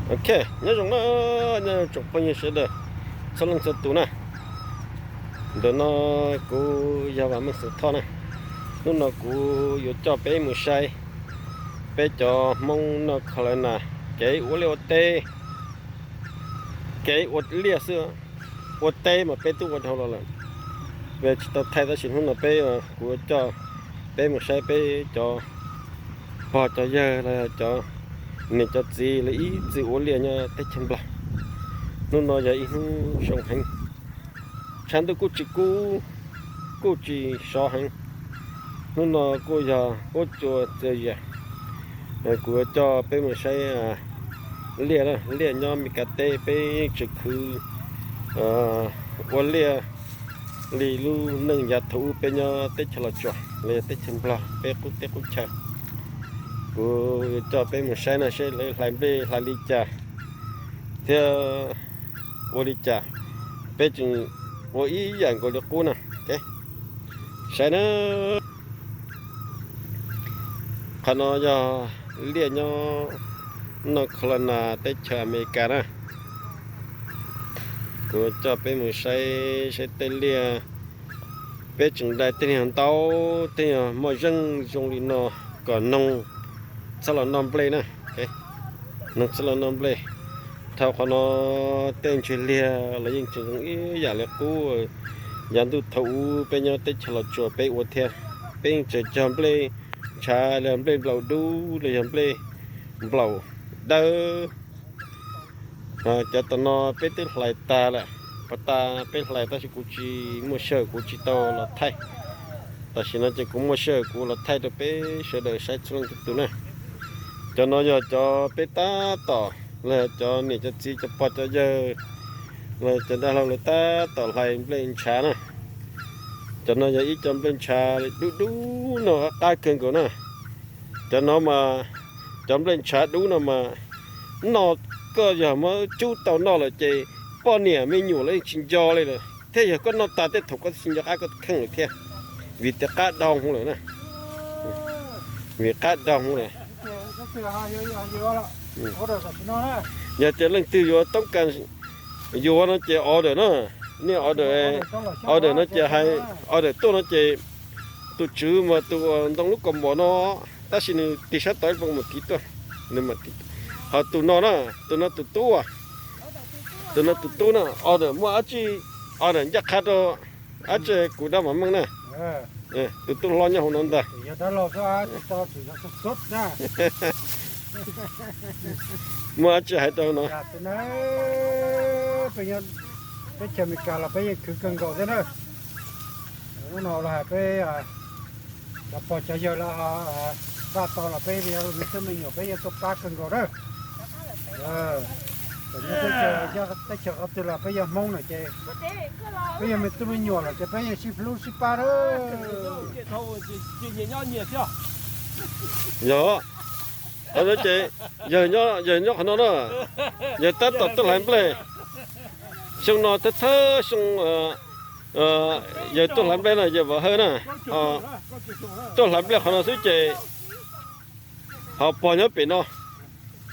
Ok, nyob zoo na, nyob zoo tsoom phooj ywg sawv daws txhua leej txhua tus na. Ntawm no kuv yog Vam Meej Xeem Thoj na. Hnub no kuv yuav coj peb mus saib peb cov Hmoob noj kha las nas, kev ua liaj ua teb, kev ua liaj xwb. Ua teb mas peb twb ua dhau los lawm, peb tsis tau thaij, tab sis hnub no peb, kuv yuav coj peb mus saib peb cov pog cov yawg los yog cov niam cov txiv lawv ib txwm ua liaj nyob teb chaws Nplog. Hnub no yog ib hnub zoo heev, tshav ntuj kuj tsis kub, kuj tsis sov heev. Hnub no kuj yog huab cua txias zias, kuv yuav coj peb mus saib liaj, liaj nyob Meskas teb. Peb tseem khwv ua liaj li lub neej yav thaum ub peb nyob teb chaws Los Tsuas los yog teb chaws Nplog peb qub teb qub chaw. Kuv yuav coj peb mus saib no seb lawv hlais nplej hlais li cas thiab ua li cas, peb tseem ua ib yam nkaus li qub na. Saib na, qhov no yog liaj nyob North Carolina teb chaws Amelikas na. Kuv coj peb mus saib, saib tej liaj. Peb tseem dai tej niag ntau, tej niag muaj zeej zoo li no kom noog txhob los noj nplej na. Noog txhob los noj nplej. Thaum qhov no tej ntsis liaj los yeej tseem zoo ib yam li qub yav ntuj thaum ub peb nyob teb chaws Los Tsuas peb ua thiab. Peb yeej tseem cog nplej ntshav los yog nplej nplaum dub los yog nplej nplaum dawb. Cov tom no peb twb hlais tag lawm, pas tas peb hlais tab sis kuv tsis muaj sij hawm kuv tsis tau los thaij. Tam sim no ces kuv muaj sij hawm kuv los thaij rau peb sawv daws saib txhua leej txhua tus na. Cov no yog cov peb tab tom, los yog cov niam cov txiv cov pog cov yawg los yog cov dab laug lawv tab tom hlais nplej ntshav na. Cov no yog ib co nplej ntshav dub dub no qab kawg nkaus na. Cov no mas, cov nplej ntshav dub no mas noj, koj yog muab cub tau noj lawm ces poj niam me nyuam los yeej tsis nco li lawm, thiab yog koj noj tag tej thaum koj twb tsis nco qab koj tus kheej lawm thiab, vim tias qab dau hwv lawm na. Vim qab dau hwv lawm. Yog tias leej twg yuav toob kas yuav no ces order na, nej order, order no ces hais, order tuaj no ces tus tswv mas tus ntoo lub kaus mom no, tab sis nws tig sab tod ib pliag mam tig tuaj. Ho tus no na, tus no tus tub, tus no tus tub na, order muaj dab tsi order ncaj qha rau dab tsi kuv dab mam meej na. Tus tub hlob nyob hauv no ntag. Muaj dab tsi hais rau no. Peb chaws Amelikas los peb yeej khwv kawg nkaus thiab na. Ub no los hais peb cov pog cov yawg lawv npaj tau los peb yog me tub me nyuam peb yeej tuaj pab kawg nkaus na. Teb chaws qhov twg los peb yog Hmoob na ces peb yog me tub me nyuam lawm ces peb yeej sib hlub sib pab na. Yog, qhov no ces yawg nyob, yawg nyob qhov no na, yawg tab tom tuaj hlais nplej. Xyoo no thawj thawj xyoo yawg tuaj hlais nplej no, yawg Vam Hawj na, tuaj hlais nplej qhov no xwb ces ho pog nyob pem no,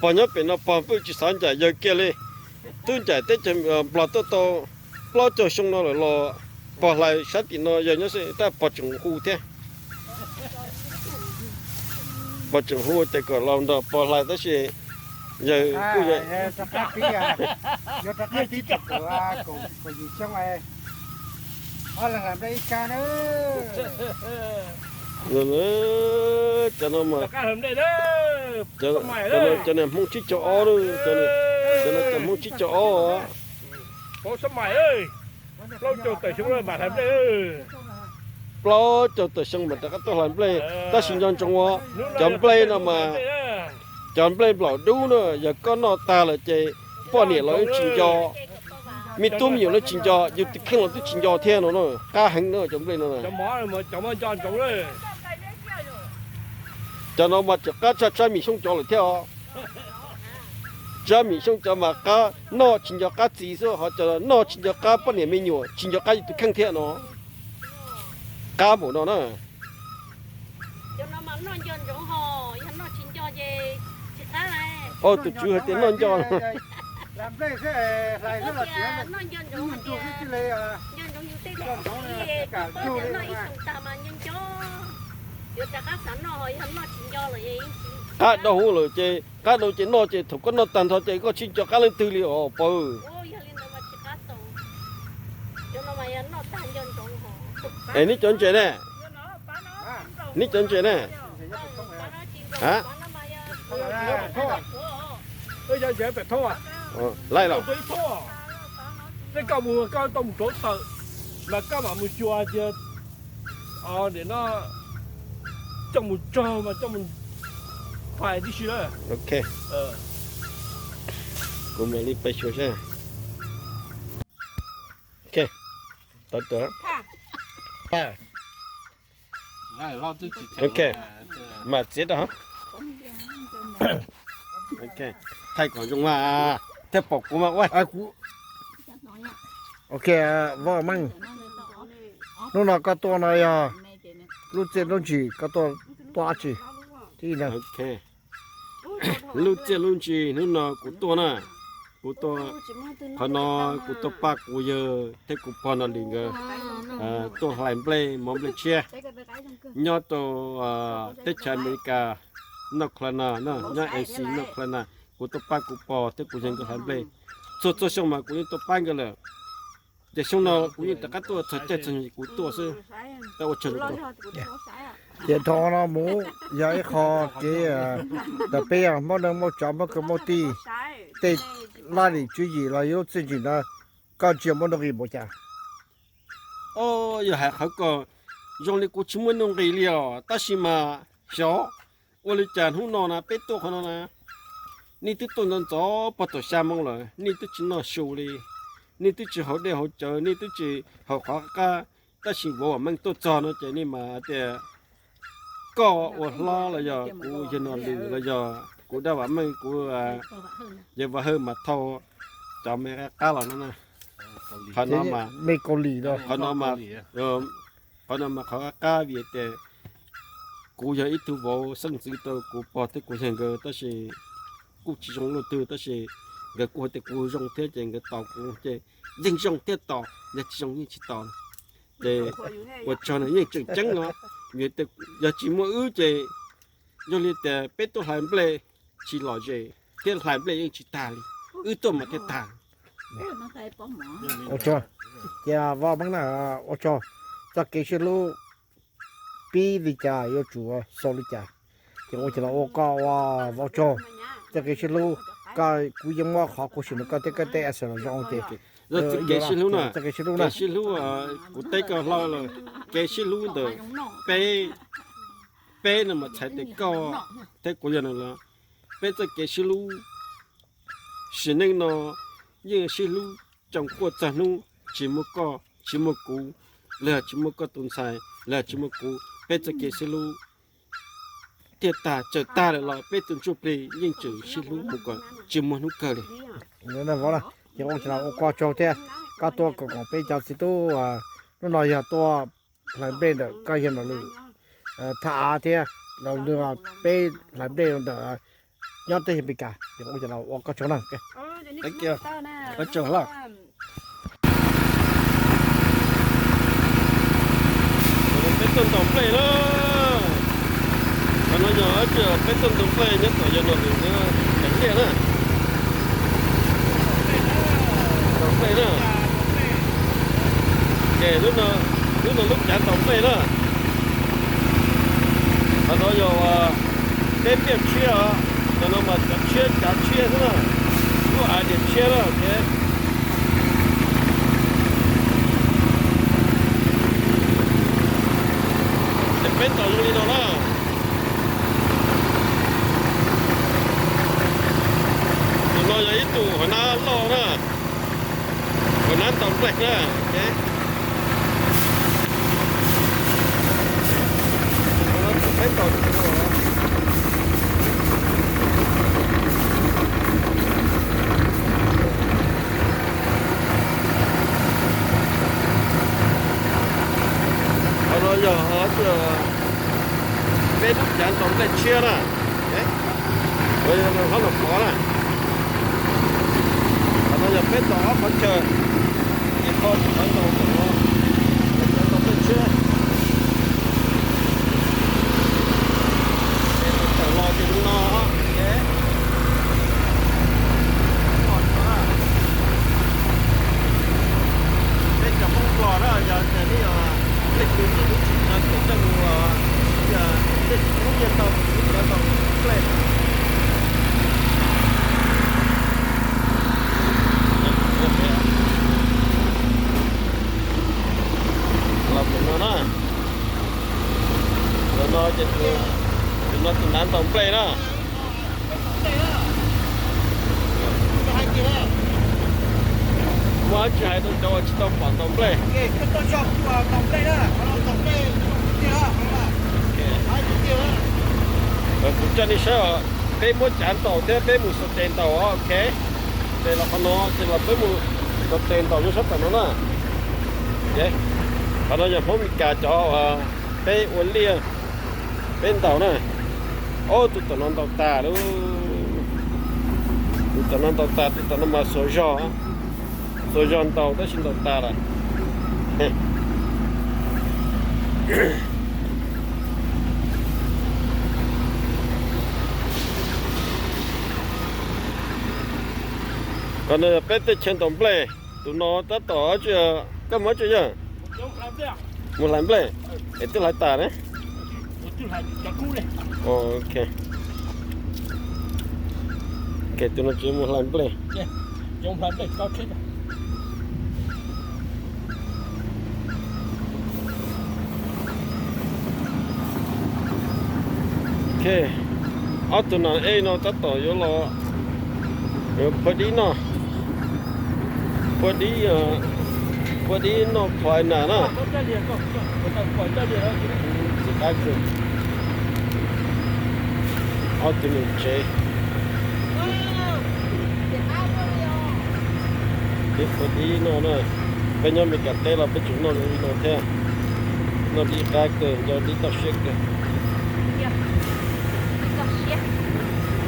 pog nyob pem no pog pheej tsis xav ncaim yawg kiag li. Twb ncaim teb chaws Nplog tuaj tau plaub caug xyoo no lawm los pog hlais sab tim no yawg nyob xwb tab pog tseem hu thiab. Pog tseem hu tias kom los nrog pog hlais tab sis yawg kuj yog cov no mas, cov no cov niag Hmoob tsib caug ob, cov no cov Hmoob tsib caug ob. Plaub caug tawm xyoo mam rov qab tuaj hlais nplej, tab sis nco ntsoov ua, cov nplej no mas, cov nplej nplaum dub no yog koj noj tag lawm ces poj niam los yeej tsis nco, me tub me nyuam los tsis nco, yus tus kheej los twb tsis nco thiab no na. Qab heev na cov nplej no. Cov no mas tseem qab tshaj tsab Mim Xyooj cov lawm thiab os. Tsab Mim Xyooj cov mas qab noj tsis nco qab txiv xwb, ho cov noj tsis nco qab poj niam me nyuam, tsis nco qab yus tus kheej thiab no. Qab npaum no na. Cov no mas noj nco ntsoov ho, yog noj tsis nco ces tsis qab lawm. Tus tswv hais tias noj nco. Qab dau hauv lawm ces qab dau ces noj ces thaum koj noj tag nrho ces koj tsis nco qab leej twg li os pog. Es neb cov ntses ne, neb cov ntses ne, a, laij los, koj mus rauv taws mas koj mam mus xyuas tias no coj mus tsau mas coj mus phais tib si lawm. Ok, kuv mam li pais xyuas seb. Ok, tau tuaj. Ok, mam txiav rau. Ok, thaij kom zoo mas thiaj pom kuv mas ua. Ok, Vaj Meej, hnub no koj tuaj no yog lub txiaj lub ntsis koj tuaj, tuaj dab tsi? Lub txiaj lub ntsis hnub no kuv tuaj na, kuv tuaj, qhov no kuv tuaj pab kuv yawg thiab kuv pog Nom Lwm nkawd tuaj hlais nplej mov nplej tshiab nyob rau teb chaws Amelikas, North Carolina, nyob N C North Carolina. Kuv tuaj pab kuv pog thiab kuv yawg nkawd hlais nplej. Txhua txhua xyoo mas kuv yeej tuaj pab nkawd lawm. Ces xyoo no kuv yeej rov qab tuaj txog caij txog nyoog kuv tuaj xwb. Ua tsaug. Ces dhau no mus yog ib qho kev ntawm peb yog Hmoob neej Hmoob tsav Hmoob kwv Hmoob tij tej laj lim tswv yim los yog lub txiaj ntsim ntawd, koj ntsia muaj nuj nqis npaum cas? Yog hais qhov ko zoo li kuv tsis muaj nuj nqis li os, tab sis mas xyov ua li cas hnub no na peb tuaj qhov no na, nej twb tuaj ntxov ntxov pog tom xya moo lawm, nej twb tsis noj su li, nej twb tsis haus dej haus cawv, nej twb tsis haus qhov qab qab. Tab sis vauv Vam Meej tuaj txog no ces nej mas tias koj ua hlob los yog kuv yawg Nom Lwm los yog kuv dab Vam Meej, kuv yawg Vam Hawj mas thau cov me qab qab los no na. Qhov no mas, qhov no mas, qhov no mas qhov qab qab vim tias kuv yog ib tug vauv xeeb ntxwv rau kuv pog thiab kuv yawg nkawd, tab sis kuj tsis zoo luaj twg, tab sis nkawd kuj hais tias kuv zoo thiab ces nkawd tos kuv ces yeej zoo thiaj tos, yog tsis zoo yeej tsis tos. Ces ua tsaug no yeej tseem ceeb no, vim tias yog tsis muaj wb ces zoo li tias peb tuaj hlais nplej tsis lom zem thiab hlais nplej yeej tsis tag li, wb tuaj mas thiaj tag. Ua tsaug, ces Vam Meej na, ua tsaug, txoj kev sib hlub pib li cas yuav tsum xaus li cas. Ces ua cas los ua koj ua Vam tsaug, txoj kev sib hlub, koj kuv yeej muab qhov khuv xim rau koj thiab koj tej answer los zoo ces. Txoj kev sib hlub na, txoj kev sib hlub na, kev sib hlub, kuv teb koj hlo lawm, kev sib hlub ntawm peb, peb no mas txhais tias koj thiab kuv yog no los, peb txoj kev sib hlub sim neej no yeej sib hlub tsoom quaj txog hnub, tsis muaj koj tsis muaj kuv, los yog tsis muaj koj tus ntxhais los yog tsis muaj kuv, peb txoj kev sib hlub thiaj tag, txawm tag lawm los peb tus ntsuj plig yeej tseem sib hlub mus kom tsis muaj hnub kawg li. Ces ua tsaug thiab, koj tuaj koom peb cov txiv tub, hnub no yog tuaj hlais nplej ntawm koj yawg Nom Lwm, thaj av thiab los peb hlais nplej ntawm nyob teb chaws Amelikas, ces ua tsaug na. Ua tsaug lawm. Peb tuaj ntaus nplej na. Qhov no yog peb tuaj ntaus nplej nyob tom yawg Nom Lwm cov liaj na. Ntaus nplej na. Ces lub no lub cav ntaus nplej na. Qhov no yog peb liaj tshiab os, ntawm no mas cov tshiab cav tshiab xwb na, lub av diav tshiab na. Ces peb ntaus zoo li no na. Tus no yog ib tug hauv nab loj na, hauv nab ntaus nplej na. Qhov no yog peb lub cav ntaus nplej tshiab na. Hlob Nom Pov na, qhov no yog peb tau ob qhov chaw, ces koj tsis tau ntaus tom no, tsis tau ntaus peb tshiab, ces tawm los ces no, ces peb cov Hmoob Nplog na, yog tias nej leej twg nyiam lub tshim no ces coj mus, tej Hmoob nyiaj ntau, Hmoob nyiaj ntau nplej. Los tus no na, tus no ces tus no tus nav ntaus nplej na. Muaj dab tsi hais rau cov uas tsis tau pom ntaus nplej? Kuv coj nej saib os, peb muab cav ntaus thiab peb mus xov tes ntaus, ok. Ces los qhov no ces los peb mus xov tes ntaus nyob sab tom no na. Qhov no yog Hmoob Mes Kas cov uas peb ua liaj peb ntaus na. Ob tug tom no ntaus tas lawm. Tus tom no ntaus tas, tus tom no mas xuas zog, xuas zog ntaus tab sis ntaus tas lawm. Qhov no yog peb teb chaws ntaus nplej. Tus no tab tom, koj mus dab tsi yog? Mus hlais nplej. Es twb hlais tas ne? Ok. Tus no tsis mus hlais nplej. Ok, ob tug nas ej no tab tom yuav los phua dib noj, phua dib, phua dib noj phom nas na. Ob tug niam tsev, peb phua dib noj na. Peb nyob Mes Kas teb los peb tseem noj li no thiab. Noj dib qab kawg, nco dib toj siab kawg.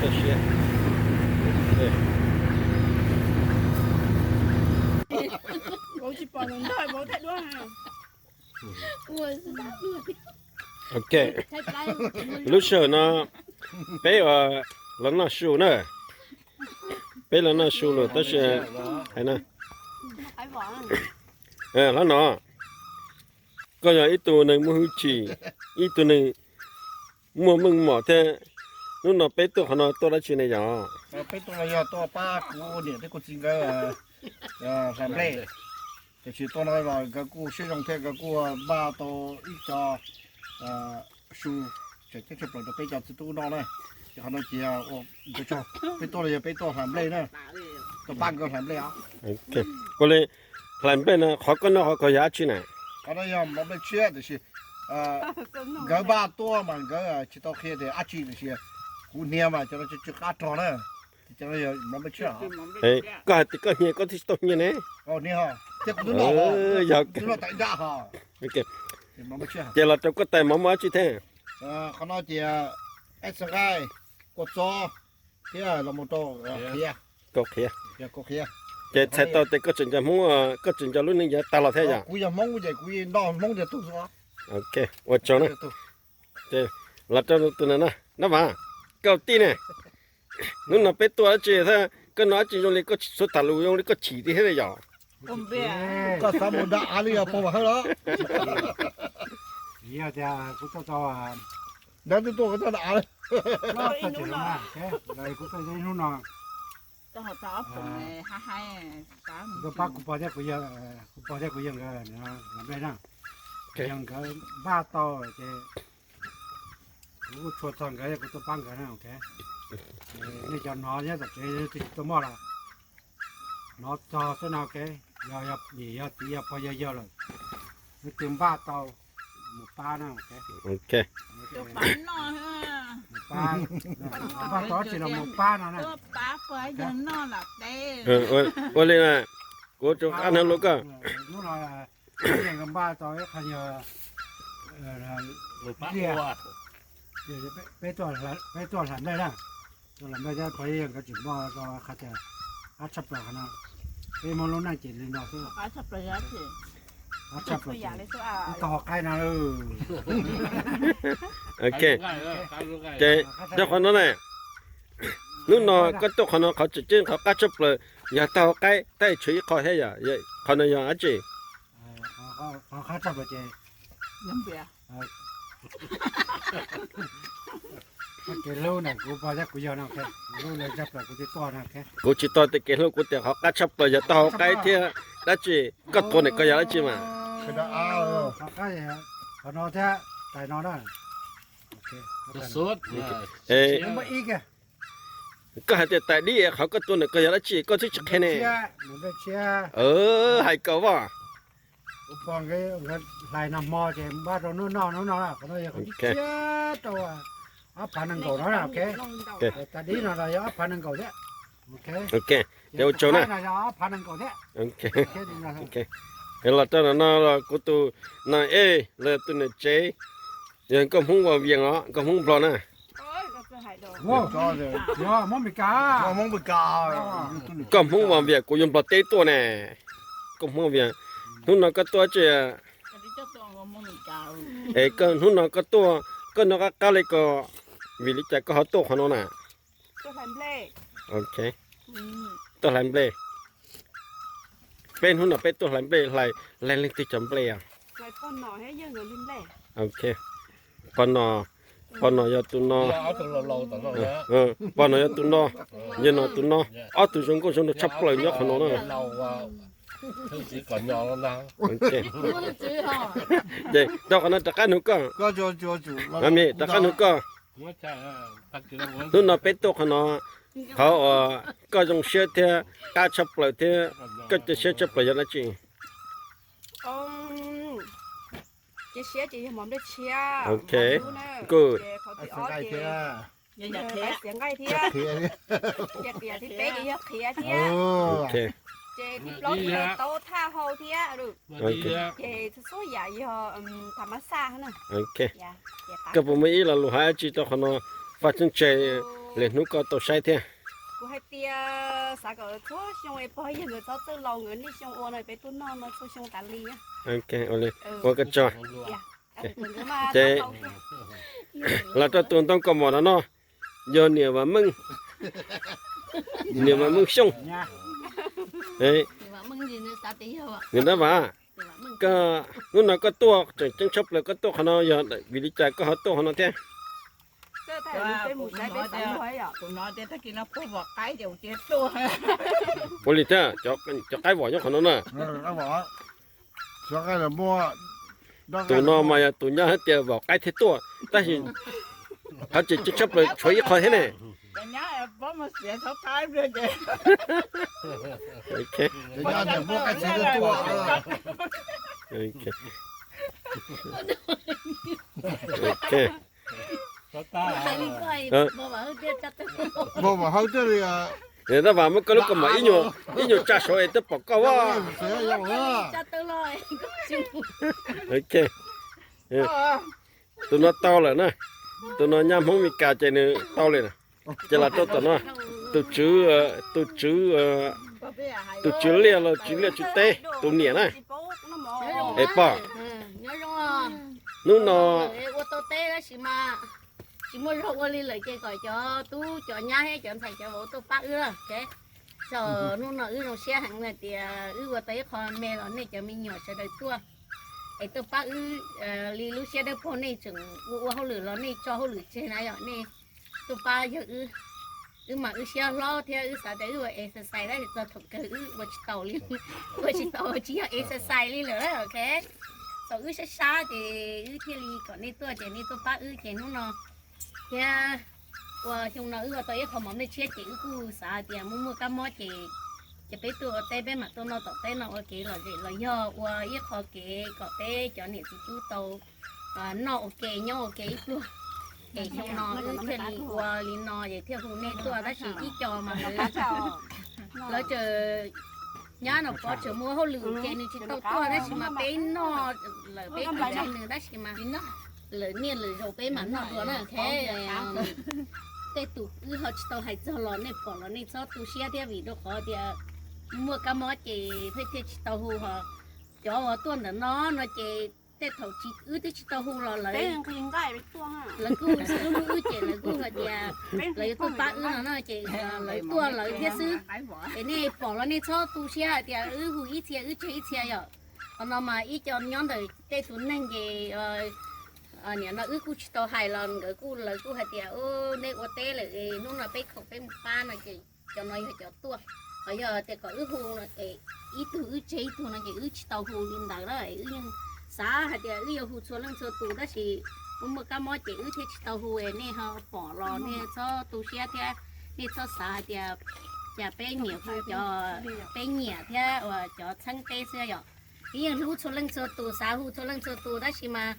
Toj siab. Ok, lub sij hawm no peb los noj su na. Peb los noj su lawm tab sis hais na, hlob Nom, koj yog ib tug neeg muaj hwj chim, ib tug neeg muaj meej mom thiab. Hnub no peb tuaj qhov no tuaj dab tsi ne yom? Peb tuaj no yog tuaj pab kuv niam thiab kuv txiv nkawd hlais nplej. Tiam sis tuaj no los nkawd kuj siab zoo thiab nkawd kuj npaj tau ib co su tseem ceeb tshaj plaws rau peb cov txiv tub noj na. Ces qhov no ces ua nkawd tsaug, peb tuaj no yog peb tuaj hlais nplej na, tuaj pab nkawd hlais nplej os. Ua li hlais nplej no qhov koj noj qhov ko yog dab tsi na? Qhov no yog mov nplej tshiab tiam sis nkawd npaj tuaj mas nkawd tsis tau qhia tias dab tsi tiam sis kuv hnia mas cov no tsw tsw qab rog na. Cov no yog mov nplej tshiab. Koj hais tias koj hnia koj thiaj tsis tau hnia ne. Yog, ces los rau koj tais mov muaj dab tsi thiab? Qhov no ces peb txhais nqaij, kua txob thiab los mus rau kaus qhiav. Ces txhais tau tias koj tseem nco Hmoob, koj tseem nco lub neej yav tag los thiab yom? Kuv yog Hmoob ces kuv noj Hmoob tiag tug xwb. Ok, ua tsaug na. Ces los rau tus na, Nab Vam, koj tij ne, hnub no peb tuaj dab tsi thiab koj noj dab tsi zoo li koj tsis txhua tham lus zoo li koj chim tiag thiab yom? Koj xav mus da av li yog pog Vam Hawj los? Yog tias kuv tuaj tau, ntawd twb tuaj kuv tau da av li. Kuv tuaj ib hnub no, kuv tuaj pab kuv pog thiab kuv yawg, kuv pog thiab kuv yawg nkawd hlais nplej na. Yog nkawd npaj tau ces kuv kuj tshua txog nkawd, kuv tuaj pab nkawd na. Nej cov hnov thiab tom tsev twb tsis tau muaj los hnov txog xwb no. Yog niam yog txiv yog pog yog yawg lawm, leej twg npaj tau mus pab na. Mus pab, npaj tau dab tsi los mus pab no na. Ua li na, kuv rov qab hnav lus koj. Hnub no nkawd npaj tau ib qho nyuag liaj, peb tuaj hlais nplej na. Los npaj thiab pog Yeej nkawd tseem muaj qhov tias qab tshaj plaws qhov no. Peb muab lub neej ces li no xwb. Qab tshaj plaws, qab tshaj plaws ces tau hauv qaib no. Ok, ces nyob qhov no na, hnub no koj tuaj qhov no qhov tseem ceeb qhov qab tshaj plaws yog tau hauv qaib, tab sis tshuav ib qho thiab yom, qhov no yog dab tsi? Qab tshaj plaws ces kev hlub na, kuv pog thiab kuv yog no, kuv hlub lawv tshaj plaws kuv thiaj tuaj no. Kuv tsis tau tias kev hlub, kuv tias qhov qab tshaj plaws yog tau hauv qaib thiab dab tsi, koj tuav ntawm koj yog dab tsi mas? Qhov no thiab tais no na. Koj hais tias tais dib, qhov koj tuav ntawm koj yog dab tsi koj twb tsis qhia ne? Hais kaum voj. Hlais nag hmo ces npaj rau hnub no, hnub no qhov no yog qhov tshiab rau ob phav nees nkaum no. Tais dib no los yog ob phav nees nkaum thiab. Ok, ces ua tsaug na. Los rau no no los kuv tus nas ej los tus niam tsev, yog nkauj Hmoob Vaj Vias os, nkauj Hmoob Nplog na. Koj Hmoob Vaj Vias, kuv yuav Nplog teb tuaj ne. Nkauj Hmoob Vaj Vias, hnub no koj tuaj tsi? Es hnub no koj tuaj, koj nyob qab qab li ko, vim li cas koj ho tuaj qhov no na? Tuaj hlais nplej. Peb hnub no peb tuaj hlais nplej, hlais leej twg cov nplej os? Pog no, pog no yog tus no, pog no yog tus no, yog no tus no, ob tug zoo nkauj zoo nraug tshaj plaws nyob qhov no na. Ces rau qhov no rov qab nug koj, rov qab nug koj. Hnub no peb tuaj qhov no, qhov uas koj zoo siab thiab qab tshaj plaws thiab koj cia siab tshaj plaws yog dab tsi? Cia siab ces yog mov nplej tshiab, good, qhov thib ob ces yog xiav nqaij thiab, ces qhov thib peb ces yog qhiav thiab, ces thib plaub ces taub thaj hau thiab, ces txhua txhua yam yog tham mas xaj na. Koj puas muaj ib lo lus hais dab tsi rau qhov no, faj tseeb tseg lwm hnub koj tau saib thiab. Kuv hais tias xav kom txhua xyoo es pog yawg nkawd txhob txawj laus nkawd niaj xyoo ua no peb tuaj noj no txhua xyoo tas li. Ua koj tsaug. Ces los rau tus ntoo kaus mom no no, yog niam Vam Meej, niam Vam Meej Xyooj. Niam Dab Vam, koj hnub no koj tuaj tseem ceeb tshaj plaws koj tuaj qhov no yog vim li cas koj ho tuaj qhov no thiab? Ua li thiab, cov qaib vom nyob qhov no na. Tus no mas yog tus nyob hais tias vom qaib thiaj tuaj, tab sis qhov tseem ceeb tshaj plaws tshuav ib qho thiab ne. Niam Dab Vam, muab koj lub kaus mom ib nyuag tsa saud es twb pom koj as. Tus no tau lawm na, tus no nyab Hmoob Mes Kas ces nws tau li na. Ces los rau tom no, tus tswv, tus tswv, tus tswv liaj los tswv liaj tswv teb tus niam na. Es pog, hnub no ua tau teb tab sis mas tsis muaj zog ua li lawm ces kom cov tub cov nyab thiab cov ntxhais cov vauv tuaj pab wb. Txog hnub no wb zoo siab heev hais tias wb ua tau ib qho me los nej cov me nyuam sawv daws tuaj es tuaj pab wb li lub siab dawb paug nej tseem ua ua hauj lwm los nej tso hauj lwm tseg na yom, nej tuaj pab yawg wb. Wb mas wb siab hlob thiab wb xav tias wb ua exercise tab sis txog thaum kawg wb ua tsis tau li, ua tsis tau tsis yog exercise li lawm. Ok, thaum wb sab sab ces wb thiaj li kom nej tuaj ces nej tuaj pab wb ces hnub no thiab ua xyoo no wb ua tau ib qho mov nplej tshiab ces wb kuj xav hais tias muaj muaj kab mob ces, ces peb tuaj ua teb peb mam tuaj noj tom teb no ua kev lom zem los yog ua ib qho kev kom peb cov niam txiv tub tau noj ua ke nyob ua ke ib pluag. Es xyoo no wb thiaj li ua li no es thiaj hu nej tuaj tab sis ib co mas lawv tseem nyab Nom Pov tseem muaj hauj lwm ces nws tsis tau tuaj tab sis mas peb noj lawm peb kuj tseg nws tab sis mas lwm niaj lwm zaus peb mam noj dua na. Tej tus wb ho tsis tau hais txog los nej pom los nej txhob tu siab thiab, vim rau qhov tias muaj kab mob ces pheej thiaj tsis tau hu ho. Cov uas tuaj ntawm no no ces tej thaum wb twb tsis tau hu los lawv, lawv kuj hlub hlub wb ces lawv kuj hais tias lawv yuav tuaj pab wb no no ces lawv tuaj lawv thiab xwb. Es nej pom los nej txhob tu siab hais tias wb hu ib txhia wb tseg ib txhia yom. Qhov no mas ib co nyob ntawm tej tus neeg ces nim no wb kuj tsis tau hais los nkawd kuj, lawv kuj hais tias nej ua teb lawm es hnub no peb khoom peb mus pab no ces cov no yog cov tuaj. Ho yog tias kom wb hu es ib tug wb tseg ib tug no ces wb tsis tau hu li ntawd na. Wb yeej xav hais tias wb yuav hu txhua leej txhua tus tab sis wb muaj kab mob ces wb thiaj tsis tau hu. Nej ho pom los nej txhob tu siab thiab, nej txhob xav hais tias cas peb nyiam hu cov peb nyiam thiab uas cov txheeb peb xwb yom. Wb yeej hlub txhua leej txhua tus, xav hu txhua leej txhua tus tab sis mas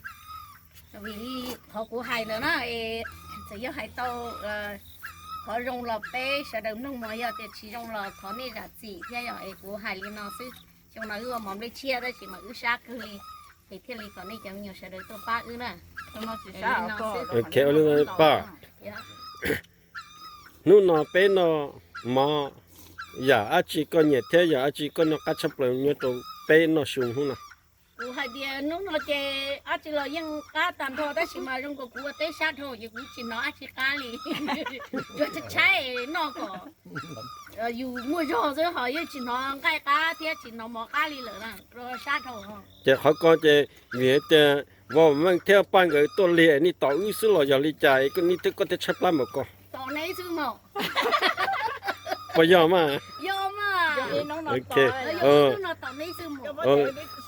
vim li qhov kuv hais ntawd na, es txawm yog hais tau qhov zoo los peb sawv daws mloog mas, yog tias tsis zoo los thov nej zam txim thiab yom. Es kuv hais li no xwb, xyoo no wb ua mov nplej tshiab tab sis mas wb sab kawg li, es thiaj li kom nej cov me nyuam sawv daws tuaj pab wb na. Ua li paj, hnub no peb noj mov, yam dab tsi koj nyiam thiab yam dab tsi koj noj qab tshaj plaws nyob rau peb noj su hnub no? Kuv hais tias hnub no ces dab tsi los yeej qab tag nrho tab sis mas zoo nkaus kuv ua teb sab dhau ces kuv tsis hnov dab tsi qab li. Tsuas tshaib tshaib noj kom yus muaj zog xwb ho yeej tsis hnov nqaij qab thiab tsis hnov mov qab li lawm na, sab dhau. Ces qhov ko ces vim tias Vam Meej thiab Paj nkawd tuaj lig es nej tos wb xwb los yog li cas es nej thiaj, koj thiaj tshaib plab npaum ko? Puas yog mas?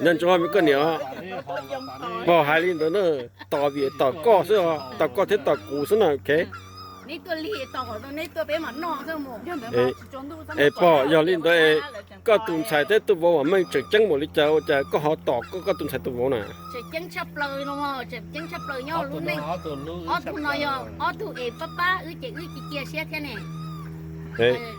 Nco ntsoov me koj niam, Paj hais li ntawd na, tos vim tos koj xwb, tos koj thiab tos kuv xwb na. Es Paj, yog li ntawd koj tus ntxhais thiab tus vauv Vam Meej tseem ceeb npaum li cas ua cas koj ho tos koj, koj tus ntxhais tus vauv na? Tseem ceeb tshaj plaws no, tseem ceeb tshaj plaws nyob lub neej. Ob tug no yog ob tug es pab pab wb ces wb cia cia siab thiab ne.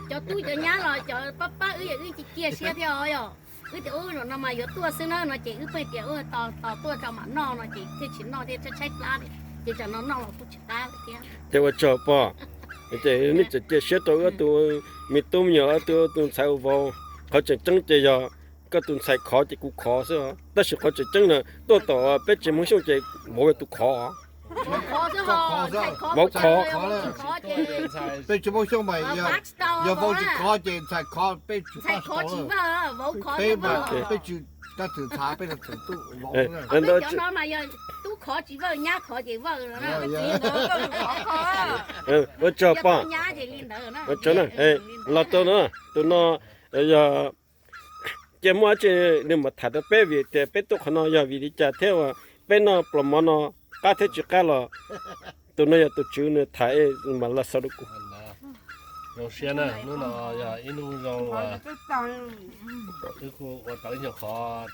Cov tub cov nyab los cov pab pab wb ces wb cia cia siab thiab os yog. Wb tias ub zaum no mas yuav tuaj xwb na no ces wb pheej tias tos tos tuaj tso mam noj no ces thiaj tsis noj thiaj tshaib tshaib plab, ces tsam no noj los kuj tsis qab thiab. Ces ua tsaug Paj, ces nej tseem cia siab rau wb ob tug me tub me nyuam, ob tug tus ntxhais tus vauv. Qhov tseem ceeb ces yog koj tus ntxhais khov ces kuv khov xwb, tab sis qhov tseem ceeb na tuaj tom peb tsev Hmoob Xyooj ces vauv yog tus khov. Vauv khov. Peb tsev Hmoob Xyooj mas yog vauv tsis khov ces ntxhais khov, peb tsis pab tau. Peb mas peb tsis, tab txwm ntxhais peb tab txwm tub vauv. Cov no mas yog tub khov tsis vawj, nyab khov ces vawj. Ua tsaug Paj. Ua tsaug na. Los tau no, tus no yog cia muaj dab tsi nws mam tham rau peb vim tias peb tuaj qhov no yog vim li cas thiab uas peb noj pluas mov no qab thiab tsis qab los tus no yog tus tswv nws tham mam los xaus rau kuv. Zoo siab na, hnub no yog ib hnub zoo, wb kuj ua tau ib nyuag qhov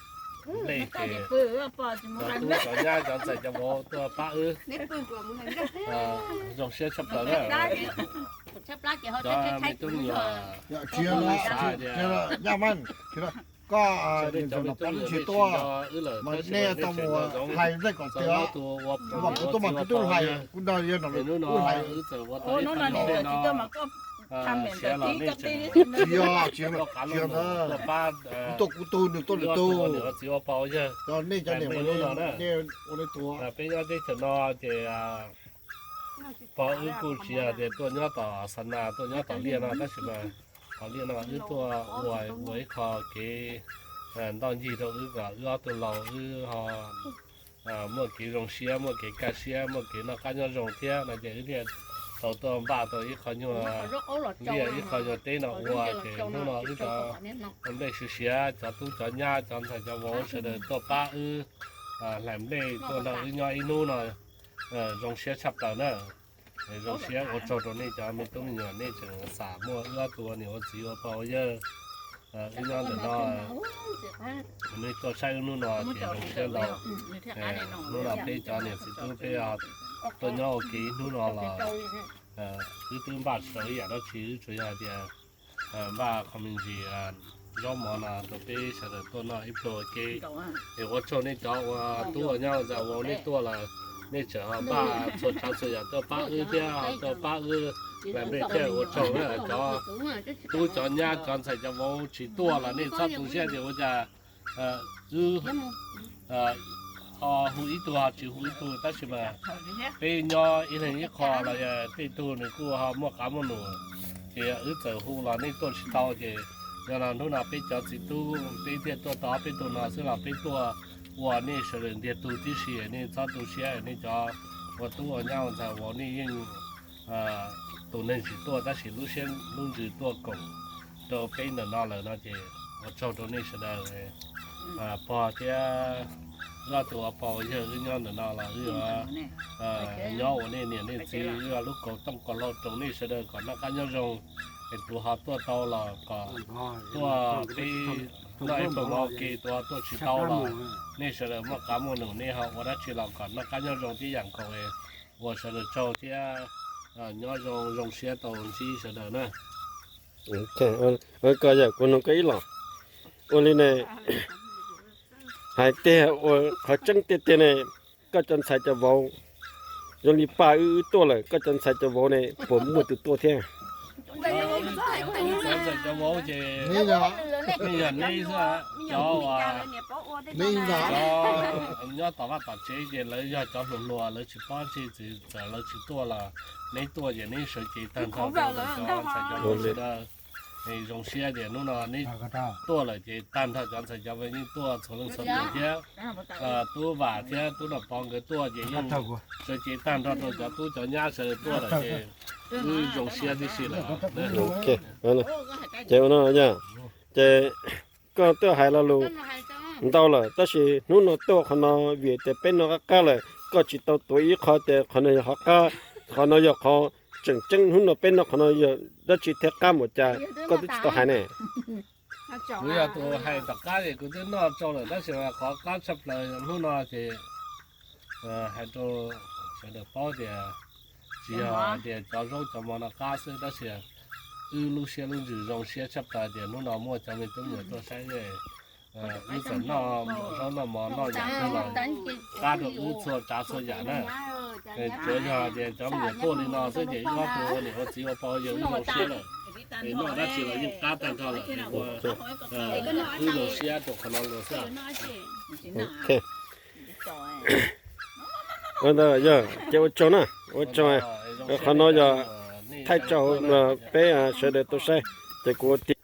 nplej ces cov tub cov nyab cov ntxhais cov vauv tuaj pab wb. Zoo siab tshaj plaws na. Cov me tub me nyuam, xav hais tias koj niam ntxawm no pab wb tsis tuaj, mas nej tau mus hais nqe kom tiav, mas kuv tuaj mas kuv twb hais, kuv nrog yawg no kuv hais. Hnub no wb txawm ua tau ib qho nplej no, siav los nej tseem, tsis yog, tsis yog, tuaj pab, kuv tuaj kuv tug, nws tuaj nws tug, txiv ua pog ua yawg, cov nej cov niam ua nej ua nej tug. Peb nyob teb chaws no ces pog wb kuj tsis yog tias tuaj nyob tom Xa Nas tuaj nyob tom liaj no tab sis mas tom liaj no wb tuaj ua ua ib qho kev ntoj ncig rau wb kom wb ob tug laus wb ho muaj kev zoo siab, muaj kev kaj siab, muaj kev noj qab nyob zoo thiab no ces wb thiaj tau tuaj npaj tau ib qho nyuag liaj ib qho nyuag teb no ua ces hnub no wb cov nplej siav siav, cov tub cov nyab cov ntxhais cov vauv sawv daws tuaj pab wb hlais nplej tuaj nrog wb nyob ib hnub no zoo siab tshaj plaws na. Zoo siab ua tsaug rau nej cov me tub me nyuam nej tseem xam muaj wb ob tug ua niam ua txiv ua pog ua yawg. Wb nyob ntawm no, nej tuaj saib wb hnub no ces zoo siab ntau. Hnub no peb cov niam txiv tub peb tuaj nyob ua ke ib hnub no los wb twb npaj tsis tau ib yam dab tsi, wb tsuas yog hais tias npaj qho me ntsis zaub mov no rau peb sawv daws tuaj noj ib pluag ua ke. Es ua tsaug nej cov ua tub ua nyab ua ntxhais vauv nej tuaj los nej tseem ho npaj txhua tsav txhua yam tuaj pab wb thiab ho tuaj pab wb lais nplej thiab ua tsaug na. Cov tub cov nyab cov ntxhais cov vauv tsis tuaj los nej txhob tu siab tias ua cas wb ho hu ib tug ho tsis hu ib tug, tab sis mas peb nyob ib leeg ib qho los yog tej tug nws kuj ho muaj qab muaj num, ces wb txawm hu los nej tuaj tsis tau, ces yog no hnub no peb cov txiv tub peb thiaj tuaj tau peb tug no xwb los peb tuaj ua nej sawv daws ntiag tug tib si, nej txhob tu siab, nej cov ua tub ua nyab ua ntxhais vauv nej yeej tus neeg tsis tuaj tab sis lub siab lub ntsws tuaj koom rau peb ntawm no lawm no ces ua tsaug rau nej sawv daws. Pog thiab Zaj tus ua pog ua yawg wb nyob ntawm no los wb yuav nyob ua nej niam nej txiv, wb yuav lub kaus tooj kaus hlau rau nej sawv daws kom noj qab nyob zoo. Es tus ho tuaj tau los kom tuaj peb noj ib pluag mov ua ke, tus ho tuaj tsis tau los nej sawv daws muaj qab muaj num nej ho ua dab tsi los kom noj qab nyob zoo tib yam nkaus. Ua sawv daws tsaug thiab nyob zoo zoo siab tau ntsib sawv daws na. Koj yawm kuv nug koj ib los, ua li ne, hais tiag ua qhov tseeb tiag tiag ne, koj cov ntxhais cov vauv zoo li paj wb wb tuaj lawm, koj cov ntxhais cov vauv ne puas muaj tus tuaj thiab? Cov ntxhais cov vauv ces nej yog neb xwb, cov uas nyob tom vaj tom tsev ces lawv yog cov hluas hluas lawv tsis paub tsi, txawm lawv tsis tuaj los neb tuaj ces neb sawv cev tag nrho rau cov ntxhais cov vauv sawv daws. Zoo siab tias hnub no neb tuaj lawm ces tag nrho cov ntxhais cov vauv yeej tuaj txhua leej txhua tus thiab. Tub Vam thiab Tub Nom Pov nkawd tuaj ces yeej sawv cev tag nrho rau cov tub cov nyab sawv daws tuaj lawm ces wb zoo siab tib si lawm. Ces ua no yog, ces koj twb hais lo lus ntau lawm tab sis hnub no tuaj qhov no vim tias peb noj qab qab lawm, koj tsis tau tuav ib qho tias qhov no yog qhov qab, qhov no yog qhov tseem ceeb, hnub no peb noj qhov no yog dab tsi thiab qab npaum cas koj twb tsis tau hais ne. Kuv yog tus hais tom qab ces kuv twb noj tsau lawm tab sis mas qhov qab tshaj plaws hnub no ces hais rau sawv daws paub tias tsis yog tias cov zaub cov mov no qab xwb tab sis wb lub siab lub ntsws zoo siab tshaj plaws tias hnub no muaj cov me tub me nyuam tuaj saib wb txawm noj zaub noj mov noj yam twg los qab rau wb txhua tsav txhua yam na. Tsuav yog tias cov me nyuam tuaj li no xwb ces wb ob tug ua niam ua txiv ua pog ua yawg wb zoo siab lawm. Es noj dab tsi los yeej qab tag nrho lawm es ua wb zoo siab rau qhov no lawm xwb. Ua ntawd yog ces ua tsaug na, ua tsaug. Qhov no yog thaij tsaug peb sawv daws tau saib, ces kuv ua tiag,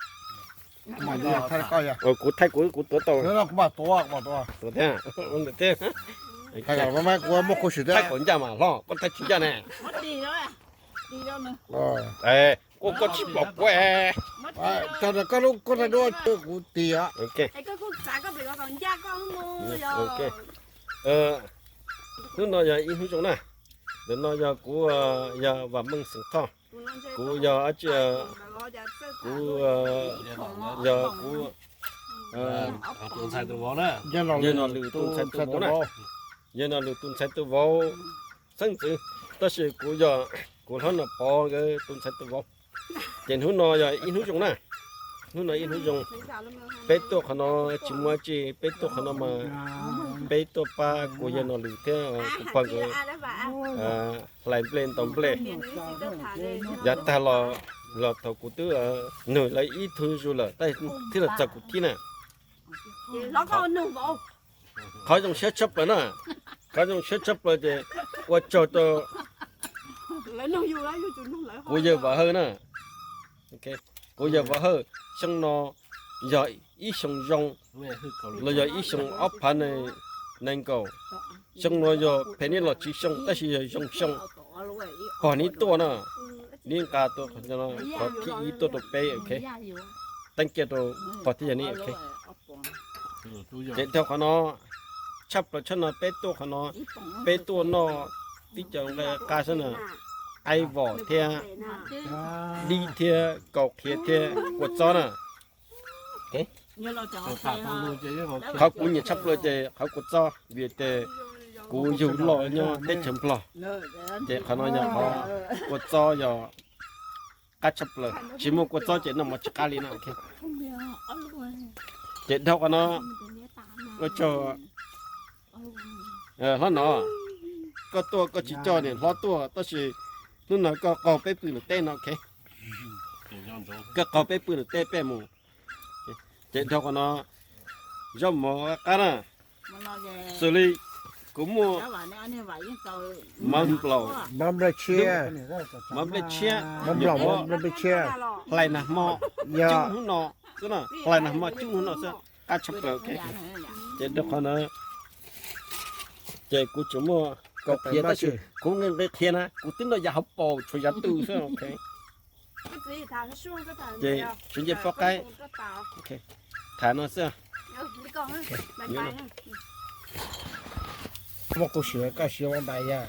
kuv thaij kuv kuv tuav tau, tuav thiab, ua ntawm thiab. Thaij kom ncaj mas hlob, koj thaij tsis ncaj ne. Koj, koj tsis pom kuv. Koj thaij duab kuv tiag. Hnub no yog ib hnub zoo na. Ntawm no yog kuv, yog Vam Meej xeem Thoj. Kuv yog, kuv yog kuv, yog Nom Lwm tus ntxhais tus vauv na. Yog Nom Lwm tus ntxhais tus vauv xeeb ntxwv, tab sis kuv yog kuv hlob Nom Pov nkawd tus ntxhais tus vauv. Ces hnub no yog ib hnub zoo na. Hnub no ib hnub zoo. Peb tuaj qhov no tsis muaj dab tsi, peb tuaj qhov no mas peb tuaj pab kuv yawg Nom Lwm thiab kuv pog nkawd hlais nplej ntaus nplej. Yav tag los, los thaum kuv twb nug lawv ib tug zus lawm thiaj los txog kuv thiab na. Qhov zoo siab tshaj plaws na, qhov zoo siab tshaj plaws ces ua tsaug rau kuv yawg Vam Hawj na. Kuv yawg Vam Hawj, xyoo no yog ib xyoo zoo los yog ib xyoo ob phav nees nkaum. Xyoo no yog phem neb los tsis xyoo tab sis yog zoo xyoo. Pog neb tuaj no, neb nqa qhov thib ib tuaj rau peb, ok. Teeb kiag rau pog thiab yawg neb, ok. Ces dhau qhov no, tshaj plaws tshaj no peb tuaj qhov no, peb tuaj noj tib co nqaij qab xwb na, qaib vom thiab dib thiab kaus qhiav thiab kua txob na. Qhov kuv nyiam tshaj plaws ces qhov kua txob vim tias kuv yug loj nyob teb chaws Nplog, ces qhov no yog qhov kua txob yog qab tshaj plaws, tsis muaj kua txob ces noj mov tsis qab li na. Ces dhau qhov no, ua tsaug hlob no, Koj tuaj koj tsis coj niam hlob tuaj, tab sis hnub no koj qaug peb pw nram teb no, ok? Koj qaug peb pw nram teb peb mus. Ces dhau qhov no, zaub mov qab na, xws li kuv muaj mov nplaum, mov nplej tshiab, mov nplej tshiab, hlais nag hmo cub hnub no xwb, hlais nag hmo cub hnub no xwb, qab tshaj plaws, ok. Ces dhau qhov no, ces kuv tseem muaj kaus qhiav, tab sis kuv nqi nqi qhia na, kuv twb noj yav hauv paus tshuav yav twg xwb, ok. Ces tsis nce pob qaib, tham no xwb. Muaj kuv siv koj siv ua ntais yog.